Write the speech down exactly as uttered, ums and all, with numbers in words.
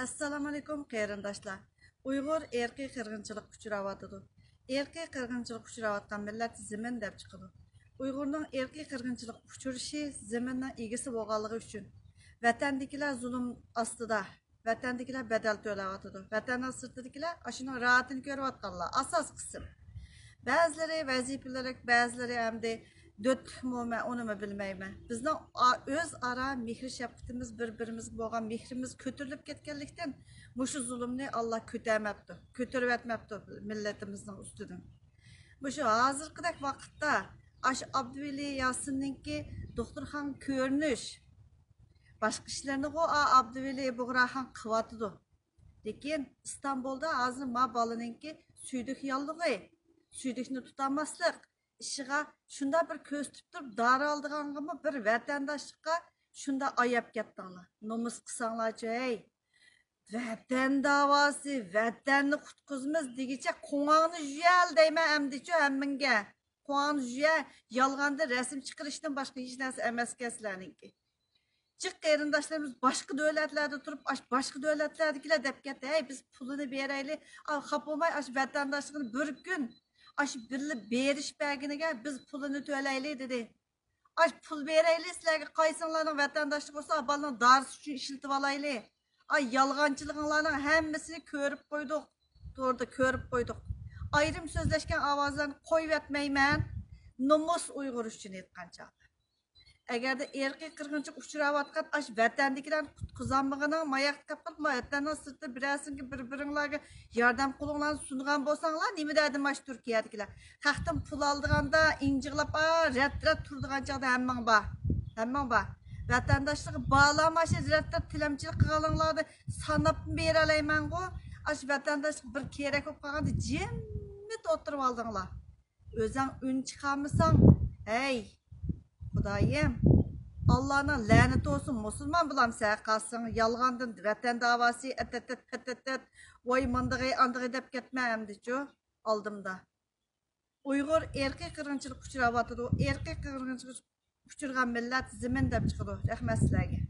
ئەسسالامۇئەلەيكۇم قېرىنداشلار. ئۇيغۇر ئىرقىي قىرغىنچىلىققا ئۇچراۋاتىدۇ. ئىرقىي قىرغىنچىلىققا ئۇچراۋاتقان مىللەت زېمىن دەپ چىقىدۇ. ئۇيغۇرنىڭ ئىرقىي قىرغىنچىلىققا ئۇچرىشى زېمىننىڭ ئىگىسى بولغانلىقى ئۈچۈن ۋەتەندىكىلەر زۇلۇم ئاستىدا، ۋەتەندىكىلەر بەدەل تۆلەۋاتىدۇ. ۋەتەننىڭ سىرتىدىكىلەر ئاشۇنىڭ راھىتىنى كۆرۈۋاتقانلار ئاساسىي قىسىم. بەزىلىرى ۋەزىپىلىرى، بەزىلىرى ئەمدى دۆتلۈكمۇ، مەن ئۇنىمۇ بىلمەيمەن. بىزنىڭ ئا-، ئۆزئارا مېھرى شەپقىتىمىز، بىر بىرىمىزگە بولغان مېھرىمىز كۆتۈرۈلۈپ كەتكەنلىكتىن، مۇشۇ زۇلۇمنى ئاللا كۆتەرمەپتۇ، كۆتۈرۈۋەتمەپتۇ مىللىتىمىزنىڭ ئۈستىدىن. مۇشۇ ھازىرقىدەك ۋاقىتتا ئاشۇ ئابدۇۋەلى ياسىننىڭكى، دوختۇرخانىغا كۆرۈنۈش، باشقا ئىشلارنىغۇ ئا ئابدۇۋەلى بۇغراخان قىلىۋاتىدۇ. لېكىن ئىستانبۇلدا ھازىر ما بالىنىڭكى سۈيدۈك ياللۇغى، سۈيدۈكنى تۇتالماسلىق ئىشىغا شۇنداق بىر كۆرسىتىپ تۇرۇپ، دارى ئالىدىغانغىمۇ بىر ۋەتەنداشلىققا شۇنداق ئاياپ كەتتىڭلار. نومۇس قىلساڭلارچۇ ھەي! ۋەتەن داۋاسى، ۋەتەننى قۇتقۇزىمىز دېگۈچە قوڭاڭنى جۈيەل دەيمەن ئەمدىچۇ ھەممىڭگە. قوڭاڭنى جۈيە، يالغاندىن رەسىم چىقىرىشتىن باشقا ھېچ نەرسە ئەمەسكەن سىلەرنىڭكى. جىق قېرىنداشلىرىمىز باشقا دۆلەتلەردە تۇرۇپ، ئاش-، باشقا دۆلەتلەردىكىلەر دەپ كەتتى، ھەي، بىز پۇلىنى بېرەيلى، ئا، خاپا بولماي، ئاشۇ ۋەتەنداشلىقىنى بىر كۈن، ئاشۇ بىللە بېرىش بەرگىنىگە بىز پۇلىنى تۆلەيلى، دېدى. ئاش پۇل بېرەيلى سىلەرگە، قايسىڭلارنىڭ ۋەتەنداشلىقى بولسا، بالىنىڭ دارىسى ئۈچۈن ئىشلىتىۋالايلى. ئاي، يالغانچىلىقىڭلارنىڭ ھەممىسىنى كۆرۈپ قويدۇق، توردا كۆرۈپ قويدۇق. ئايرىم سۆزلەشكەن ئاۋازلارنى قويۇۋەتمەيمەن، نومۇس ئۇيغۇر ئۈچۈن ئېيتقان چاغدا. ئەگەردە ئىرقىي قىرغىنچىلىققا ئۇچراۋاتقان ئاش ۋەتەندىكىلەرنى قۇتقۇزالمىغىنىڭ ماياقتا قېلىپ قالىدۇ. ۋەتەننىڭ سىرتىدا بىرەرسىڭگە بىر-بىرىڭلارغا ياردەم قولۇڭلارنى سۇنغان بولساڭلار، نېمە دەردىم ئاشۇ تۈركىيەدىكىلەر؟ خەقتىن پۇل ئالىدىغاندا ئىنجىغلاپ، ئا، رەت-رەت تۇرىدىغان چاغدا ھەممىڭ بار. ھەممىڭ بار. ۋەتەنداشلىقى بارلارمۇ ئاشۇ رەت-رەت تىلەمچىلىك قىلغانلىقلارنى ساناپمۇ بېرەلەيمەنغۇ؟ ئاشۇ ۋەتەنداشلىق بىر كېرەك بولۇپ قالغاندا جىممىت ئولتۇرۇۋالدىڭلار. ئۆزەڭ ئۈن چىقارمىساڭ، ھەي، خۇدايىم، ئاللانىڭ لەنىتى بولسۇن، مۇسۇلمان بولامسەن قالساڭ، يالغاندىن ۋەتەن داۋاسى، ئەتەتەت، پەتەتەت، ۋاي ماندىغى، ئاندىغى دەپ كەتمە ئەمدىچۇ ئالدىمدا. ئۇيغۇر ئىرقىي قىرغىنچىلىققا ئۇچراۋاتىدۇ، ئىرقىي قىرغىنچىلىققا ئۇچرىغان مىللەت زېمىن دەپ چىقىدۇ. رەھمەت سىلەرگە.